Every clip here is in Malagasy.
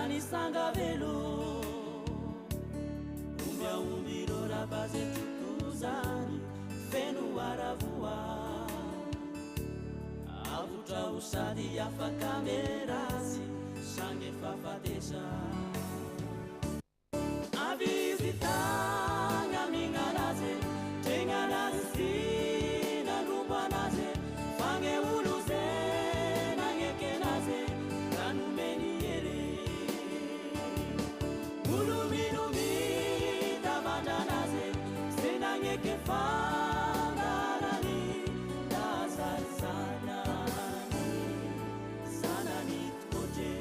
Zany sangavelo Omby aomby ireo rabazy troko zany Feno haravoa Avotra ho sady afaka meratsy Sangy fahafatesa Avy izy tagny amignanazy Tregnanazy sy nanompo anazy Fa gne olo ze nagnekenazy Ka nomeny hery. Olo mino mitavandranazy Ze nagneke fandarany Lazary zanany, zanany tokotre.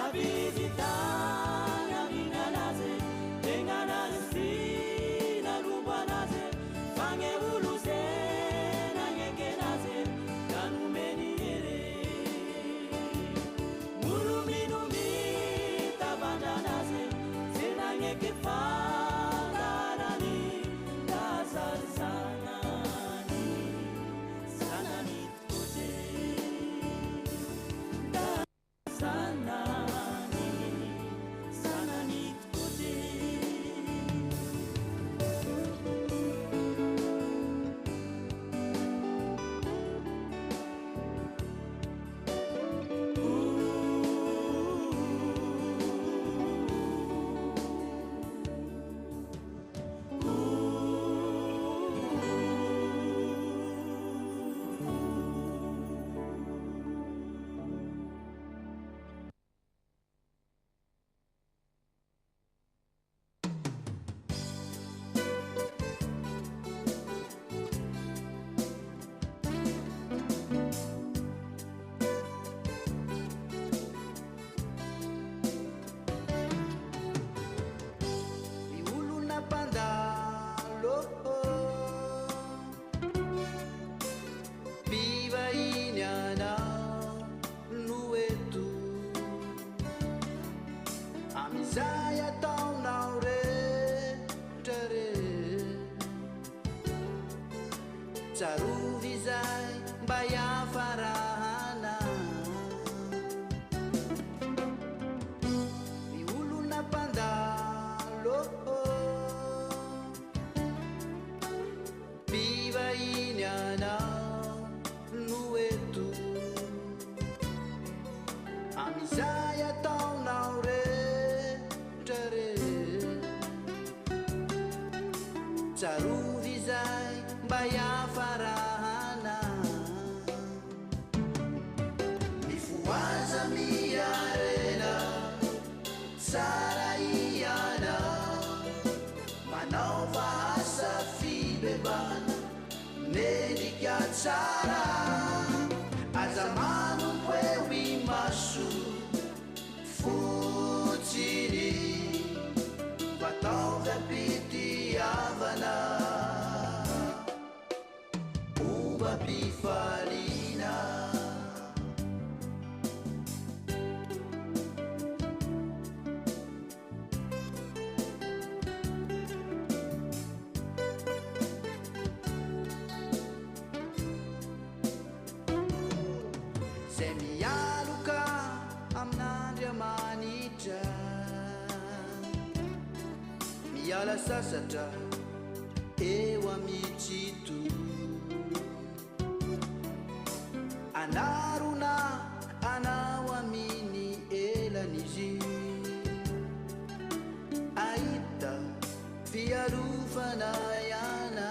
Avy izy tagny amignanazy Tegnanazy sy nanompo anazy Fa gne olo ze nagnekenazy Ka nomeny hery. Olo mino mitavandranazy Ze nagneke fandarany Lazary zanany, zanany tokotre. Zanany, zanany tokotre. Ny olona mpandalo, mpivahiny anao no eto. Amin'izay ataonao rehetra re, tsarovy izay mba hiafarana. Ny olona mpandalo, mpivahiny anao no eto. Amin'izay ataonao rehetra re, tsarovy izay mba hiafarana. Mifohaza miarena, tsara ianao, manaova asa fibebahana, mendrika tsara. Aza manompo eo imaso fotsiny, fa ataovy am-pitiavana, ombam-pifaliana. Zay mialoka amin'Andriamanitra, miala sasatra eo amin'ny tsito. Anarona anao amin'ny elan'izy, ahita fialofana ihana.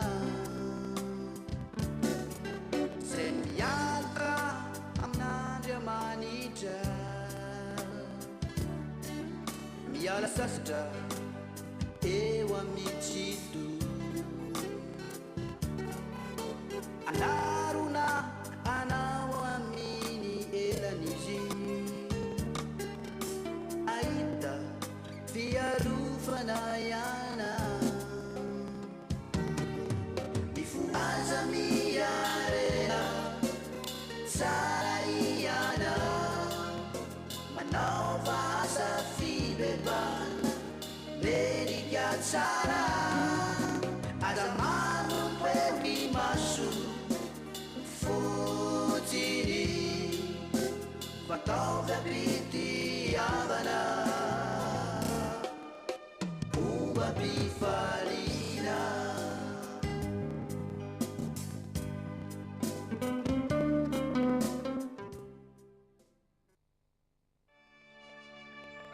Zay mialoka amin'Andriamanitra, miala sasatra eo amin'ny tsito. Anarona anao amin'ny elan'izy, ahita fialofana ihana. Mifohaza miarena, tsara iana, manaova asa fibebahana, mendrika tsara. Aza manompo eo imaso fotsiny, fa ataovy am-pitiavana.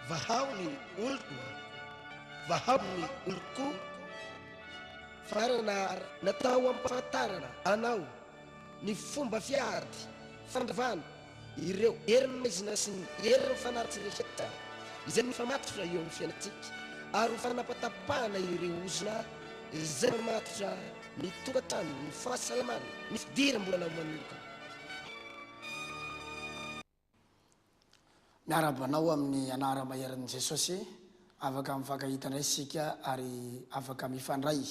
Vahao ny oloko, vahao ny oloko. Farana natao hampahafantarana anao ny fomba fiady fandravana ireo herin'ny maizina sy ny herin'ny fanahy ratsy rehetra izay mifamatotra eo amin'ny fiainantsika ary ho fanapatapahana ireo ozona izay mamatotra ny tokantrano, ny fahasalamana, ny fidiram-bolanao manokana. Miarahaba anao amin'ny anara-maherin'i Jesosy. Afaka mifankahita indray isika ary afaka mifandray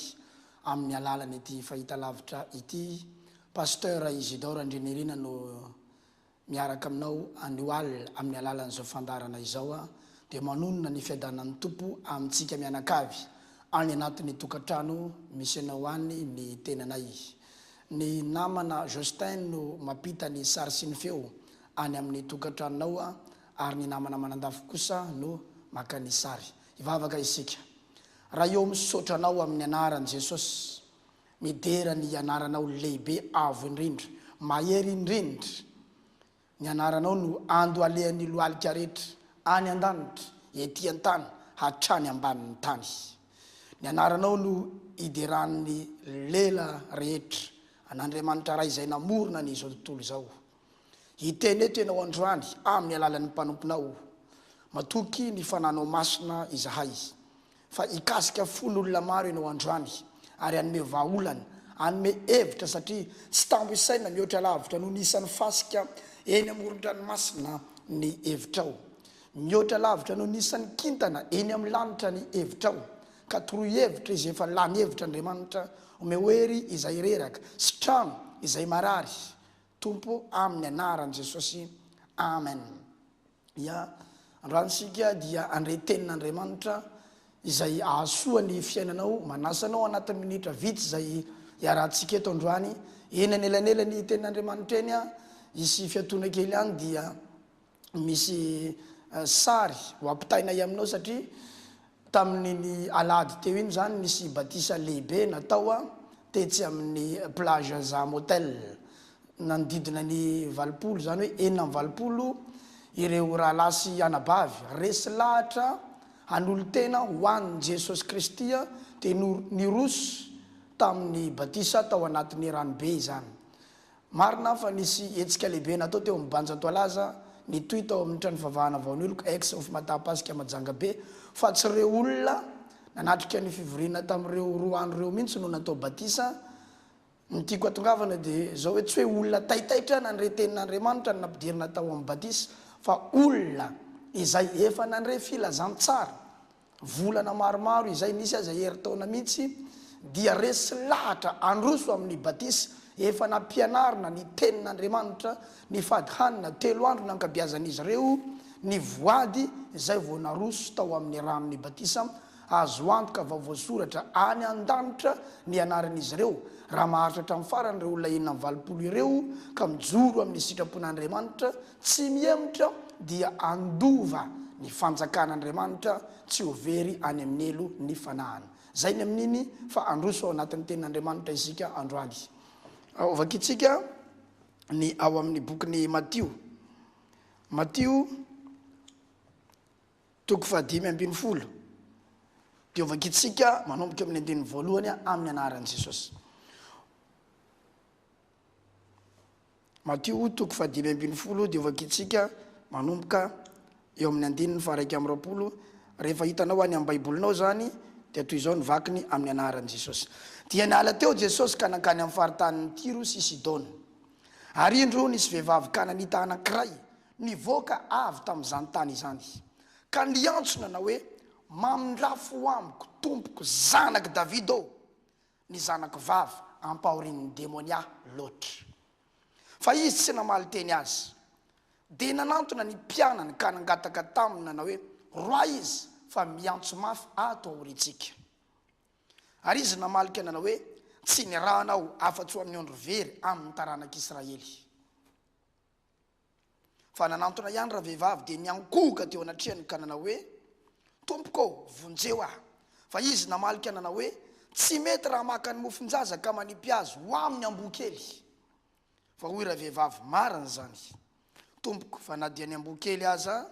amin'ny alalan'ity fahitalavitra ity. Pasteur Isidore Andrianirina no miaraka aminao anio alina amin'ny alalan'izao fandaharana izao dia manonona ny fiadanan'ny Tompo amintsika mianakavy any anatin'ny tokantrano misy anao any ny tenanay. Ny namana Justin no mampita ny sary sy ny feo any amin'ny tokantranonao ary ny namana manandafy kosa no maka ny sary. Hivavaka isika. Ray ô misaotra anao amin'ny anaran'i Jesosy, midera ny anaranao lehibe avo indrindra, mahery indrindra. Ny anaranao no andohalehan'ny lohalika rehetra any an-danitra, ety an-tany, hatrany ambanin'ny tany. Ny anaranao no ideran'ny lela rehetra an'Andriamanitra Ray izay namorona ny izao tontolo izao. Hiteny eto Ianao androany amin'ny alalan'ny mpanomponao. Matoky ny Fananao Masina izahay fa hikasika fon'olona maro Ianao androany ary hanome vahaolana, hanome hevitra satria tsy tambo isaina mihoatra lavitra noho ny isan'ny fasika eny amoron-dranomasina ny hevitrao. Mihoatra lavitra noho ny isan'ny kintana eny amin'ny lanitra ny hevitrao. Ka toroy hevitra izay efa lany hevitra Andriamanitra, omeo hery izay reraka, sitrano izay marary, Tompo amin'ny anaran'i Jesosy Amen. Ya, androany isika dia handre tenin'Andriamanitra izay hahasoa ny fiainanao, manasa anao anatin'ny minitra vitsy izay hiarahantsika eto androany, eny anelanelan'ny tenin'Andriamanitra eny, hisy fiatoana kely ihany dia misy sary ho ampitainay aminao satria tamin'iny alahady teo iny izany nisy batisa lehibe natao tetsy amin'ny plage Zam Hotel. Nanodidina ny 80 izany hoe 86 ireo rahalahy sy anabavy resy lahatra hanolo-tena ho an'i Jesosy Kristy dia niroso tamin'ny batisa tao anatin'ny ranobe izany. Marina fa nisy hetsika lehibe natao teo amin'ny Banja Toalaza, nitohy tao amin'ny trano fivavahana Vaonioloko, ex Ofmata Pasika Majanga Be, fa tsy ireo olona nanatrika ny fivoriana tamin'ireo roa andro ireo mihitsy no natao batisa. Ny tiako hatongavana dia izao hoe tsy hoe olona taitaitra nandre tenin'Andriamanitra no nampidirina tao amin'ny batisa fa olona izay efa nandre filazantsara Volana maromaro izay, nisy aza herintaona mihitsy, dia resy lahatra handroso amin'ny batisa, efa nampianarina ny Tenin'Andriamanitra, nifady hanina telo andro nankabiazan'izy ireo ny voady izay vao naroso tao amin'ny ranon'ny batisa, azo antoka fa voasoratra any an-danitra ny anaran'izy ireo, raha maharitra hatramin'ny farany ireo olona 86 ireo ka mijoro amin'ny sitrapon'Andriamanitra, Tsy mihemotra dia handova ny fanjakan'Andriamanitra tsy ho very any amin'ny helo ny fanahiny. Zay ny amin'iny fa handroso ao anatin'ny tenin'Andriamanitra isika androany. Hovakintsika ny ao amin'ny bokin'i Matio. Matio toko faha-15 dia hovakintsika manomboka amin'ny andininy voalohany amin'ny anaran'i Jesosy. Matio toko faha-15 dia hovakintsika manomboka eo amin'ny andininy faha-21, rehefa hitanao any amin'ny Baibolinao izany dia toy izao ny vakiny amin'ny anaran'i Jesosy. Dia niala teo Jesosy ka nankany amin'ny faritanin'i Tyro sy Sidona. Ary indro nisy vehivavy Kananita anankiray nivoaka avy tamin'izany tany izany, ka niantso nanao hoe, Mamindrafo amiko, Tompoko, zanak'i Davida ô! ny zanako vavy ampahorian'ny demonia loatra. Fa izy tsy namaly teny azy. Dia nanantona ny mpianany ka nangataka taminy nanao hoe, Roahy izy, fa miantso mafy ato aoriantsika. Ary izy namaly ka nanao hoe, Tsy nirahana aho afa-tsy ho amin'ny ondry very amin'ny taranak'Israely. Fa nanantona ihany ravehivavy dia niankohoka teo anatrehany ka nanao hoe, Tompoko ô, vonjeo aho. Fa izy namaly ka nanao hoe, Tsy mety raha maka ny mofon-jaza ka manipy azy ho amin'ny amboa kely. Fa hoy ravehivavy, Marina izany, tompoko, fa na dia ny amboa kely aza.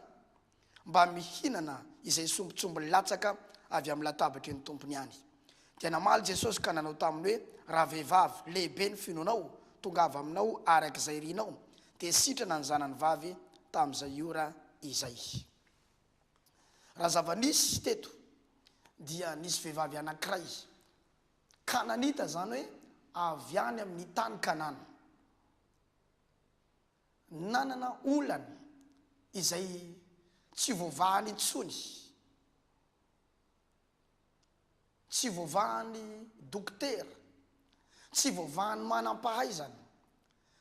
mba mihinana izay sombintsombiny latsaka avy amin'ny latabatry ny tompony ihany. Dia namaly Jesosy ka nanao taminy hoe, Ravehivavy, lehibe ny finoanao, tongava aminao araka izay irinao. Dia sitrana ny zanany vavy tamin'izay ora izay. Raha zava-nisy teto dia nisy vehivavy anankiray, Kananita izany hoe avy any amin'ny tany Kanana. Nanana olana izay tsy voavahany intsony. Tsy voavahan'ny dokotera, tsy voavahan'ny manam-pahaizana,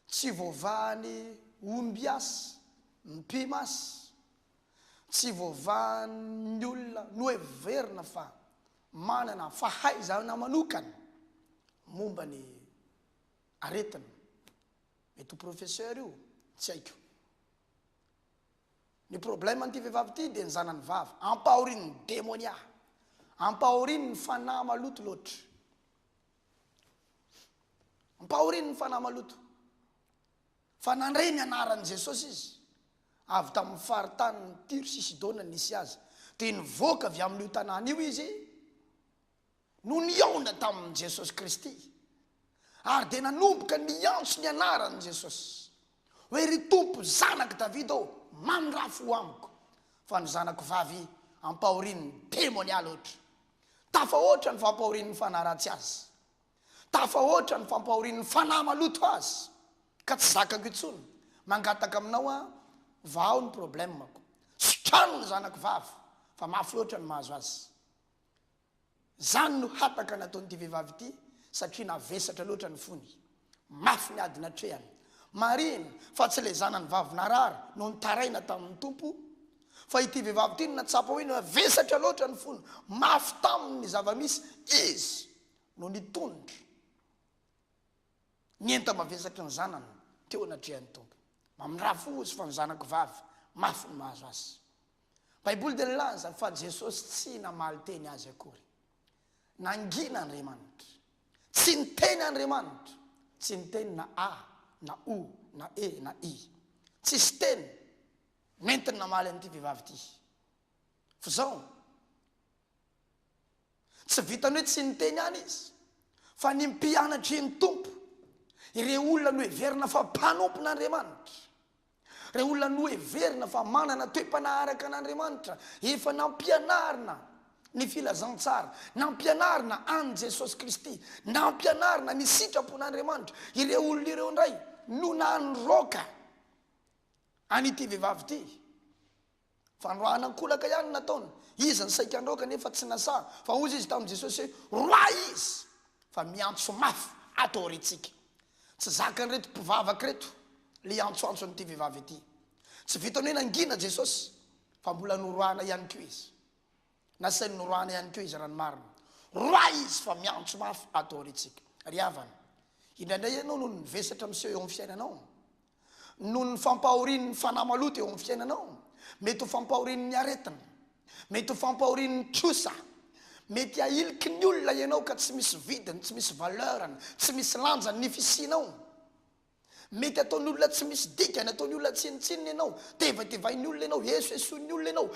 tsy voavahan'ny ombiasy, mpimasy, tsy voavahan'ny olona noheverina fa manana fahaizana manokana momba ny aretina. Mety ho professeur io, tsy haiko. Ny problème an'ity vehivavy ity dia ny zanany vavy, ampahorian'ny demonia, ampahorian'ny fanahy maloto loatra. Ampahorian'ny fanahy maloto. Fa nandre ny anaran'i Jesosy izy, avy tamin'ny faritanin'i Tyro sy Sidona nisy azy. Dia nivoaka avy amin'io tanàna io izy, no nihaona tamin'i Jesosy Kristy, ary dia nanomboka niantso ny anaran'i Jesosy, hoe, Ry Tompo, Zanak'i Davida ô, mamindrà fo amiko, fa ny zanako vavy ampahorian'ny demonia loatra. Tafahoatra ny fampahorian'ny fanahy ratsy azy. Tafahoatra ny fampahorian'ny fanahy maloto azy, ka tsy zakako intsony. Mangataka aminao aho, vahao ny problème-ko. Sitrano ny zanako vavy, fa mafy loatra ny mahazo azy. Izany no hataka nataon'ity vehivavy ity satria navesatra loatra ny fony. Mafy ny ady natrehany. Marihina fa tsy ilay zanany vavy narary no nitaraina tamin'ny Tompo fa ity vehivavy ity no nahatsapa hoe navesatra loatra ny fony, mafy taminy ny zava-misy, izy no nitondra ny enta-mavesatry ny zanany teo anatrehan'ny Tompo. Mamindrafo fo izy fa ny zanako vavy, mafy ny mahazo azy. Baiboly dia nilaza fa Jesosy tsy namaly teny azy akory. Nangina Andriamanitra. Tsy niteny Andriamanitra. Tsy niteny na A, na O, na E, na I. Tsisy teny nentiny namaly an'ity vehivavy ity. Fa izao, tsy vitan'ny hoe tsy niteny ihany izy, fa ny mpianatry ny Tompo, ireo olona noheverina fa mpanompon'Andriamanitra, Ireo olona noheverina fa manana toe-panahy araka an'Andriamanitra, efa nampianarina ny filazantsara, nampianarina an'i Jesosy Kristy, nampianarina ny sitrapon'Andriamanitra, ireo olona ireo indray no nandroaka an'ity vehivavy ity. Fandroahana an-kolaka ihany no nataony. Izy no saika handroaka nefa tsy nasaha. Fa hozy izy tamin'i Jesosy hoe, Roahy izy! Fa miantso mafy ato aoriantsika. Tsy zakan'ireto mpivavaka ireto ilay antsoantso an'ity vehivavy ity. Tsy vitan'ny hoe nangina Jesosy, fa mbola noroahana ihany koa izy. Nasainy noroahana ihany koa izy raha ny marina. Roahy izy fa miantso mafy ato aoriantsika. Ry havana, indraindray ianao noho ny vesatra miseho eo amin'ny fiainanao, noho ny fampahorian'ny fanahy maloto eo amin'ny fiainanao, mety ho fampahorian'ny aretina, mety ho fampahorian'ny trosa, mety hahiliky ny olona ianao ka tsy misy vidiny, tsy misy valeur-ny, tsy misy lanjany ny fisianao. Mety ataon'ny olona tsy misy dikany, ataon'ny olona tsinontsinona ianao, tevatevain'ny olona ianao, esoesoin'ny olona ianao.